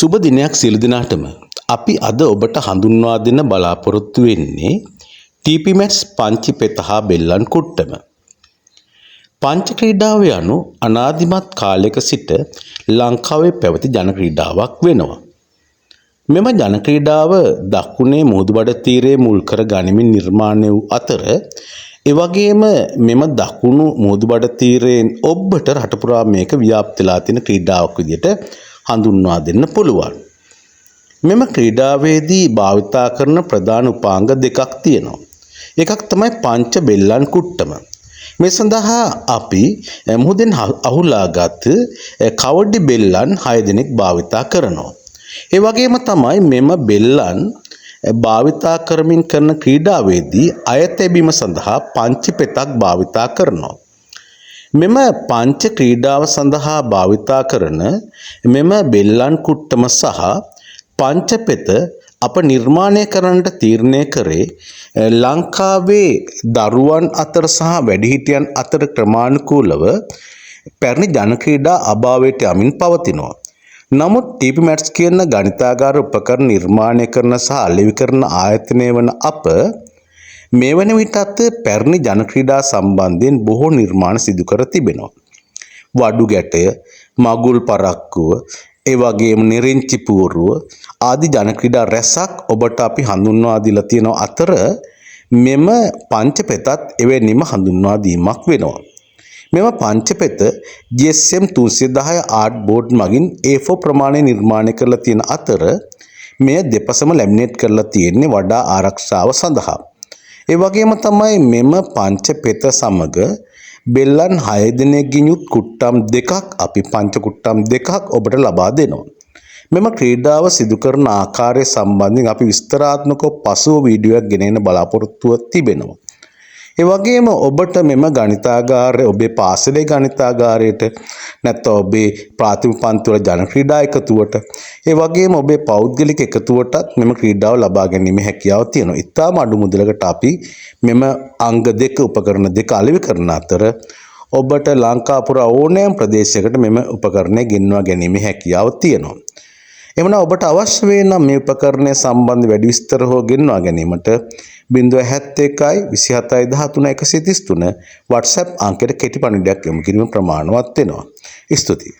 සුබ දිනයක් සියලු දෙනාටම. අපි අද ඔබට හඳුන්වා දෙන්න බලාපොරොත්තු වෙන්නේ ටීපී මැට්ස් පංචි පෙත හා බෙල්ලන් කුට්ටම. පංච ක්‍රීඩාව යනු අනාදිමත් කාලයක සිට ලංකාවේ පැවති ජන ක්‍රීඩාවක් වෙනවා. මෙම ජන ක්‍රීඩාව දකුණේ මුහුදු බඩ තීරයේ මුල් කර ගනිමින් නිර්මාණය වූ අතර, ඒ වගේම මෙම දකුණු මුහුදු බඩ තීරයෙන් ඔබ්බට රට පුරා මේක ව්‍යාප්ත වෙලා තියෙන ක්‍රීඩාවක් විදිහට හඳුන්වා දෙන්න පුළුවන්. මෙම ක්‍රීඩාවේදී භාවිතා කරන ප්‍රධාන උපාංග දෙකක් තියෙනවා. එකක් තමයි පංච බෙල්ලන් කුට්ටම. මේ සඳහා අපි මුහුදෙන් අහුලාගත් කවඩි බෙල්ලන් 6 දෙනෙක් භාවිතා කරනවා. ඒ වගේම තමයි මෙම බෙල්ලන් භාවිතා කරමින් කරන ක්‍රීඩාවේදී අය තැබීම සඳහා පංචි පෙතක් භාවිතා කරනවා. මෙම පංච ක්‍රීඩාව සඳහා භාවිතා කරන මෙම බෙල්ලන් කුට්ටම සහ පංච පෙත අප නිර්මාණය කරන්නට තීරණය කරේ ලංකාවේ දරුවන් අතර සහ වැඩිහිටියන් අතර ක්‍රමානුකූලව පැරණි ජන ක්‍රීඩා අභාවයට යමින් පවතිනවා. නමුත් ටීපී මැට්ස් කියන ගණිතාගාර උපකරණ නිර්මාණය කරන සහ අලෙවි කරන ආයතනය වන අප මේ වන විටත් පැරණි ජන ක්‍රීඩා සම්බන්ධයෙන් බොහෝ නිර්මාණ සිදු කර තිබෙනවා. වඩු ගැටය, මගුල් පරක්කුව, ඒ වගේම නිරිංචි පූරුව ආදී ජන ක්‍රීඩා රැසක් ඔබට අපි හඳුන්වා දීලා තියෙන අතර, මෙම පංච පෙතත් එවැනිම හඳුන්වා දීමක් වෙනවා. මෙම පංචපෙත GSM 310 art board මගින් A4 ප්‍රමාණය නිර්මාණය කරලා තියෙන අතර, මෙය දෙපසම ලැමිනේට් කරලා තියෙන්නේ වඩා ආරක්ෂාව සඳහා. ඒ වගේම තමයි මෙම පංච පෙත සමග බෙල්ලන් 6 දෙනෙක්ගෙන් යුත් කුට්ටම් දෙකක්, අපි පංච කුට්ටම් දෙකක් ඔබට ලබා දෙනවා. මෙම ක්‍රීඩාව සිදු කරන ආකාරය සම්බන්ධයෙන් අපි විස්තරාත්මකව පසුව වීඩියෝ එකක් ගෙන එන බලාපොරොත්තුව තිබෙනවා. ඒ වගේම ඔබට මෙම ගණිතාගාරය ඔබේ පාසලේ ගණිතාගාරයට, නැත්නම් ඔබේ ප්‍රාථමික පන්තිවල ජන ක්‍රීඩා එකතුවට, ඒ වගේම ඔබේ පෞද්ගලික එකතුවටත් මෙම ක්‍රීඩාව ලබා ගැනීමේ හැකියාව තියෙනවා. ඉතාම අඩු මුදලකට අපි මෙම අංග දෙක, උපකරණ දෙක අලෙවි කරන අතර, ඔබට ලංකා පුරා ඕනෑම ප්‍රදේශයකට මෙම උපකරණය ගෙන්වා ගැනීමේ හැකියාව තියෙනවා. එහෙමනම් ඔබට අවශ්‍ය වේ නම් මේ උපකරණය සම්බන්ධ වැඩි විස්තර හෝ ගෙන්වා ගැනීමට 071 27 13 133 WhatsApp අංකයට කෙටි පණිවිඩයක් යොමු කිරීම ප්‍රමාණවත් වෙනවා. ස්තුතියි.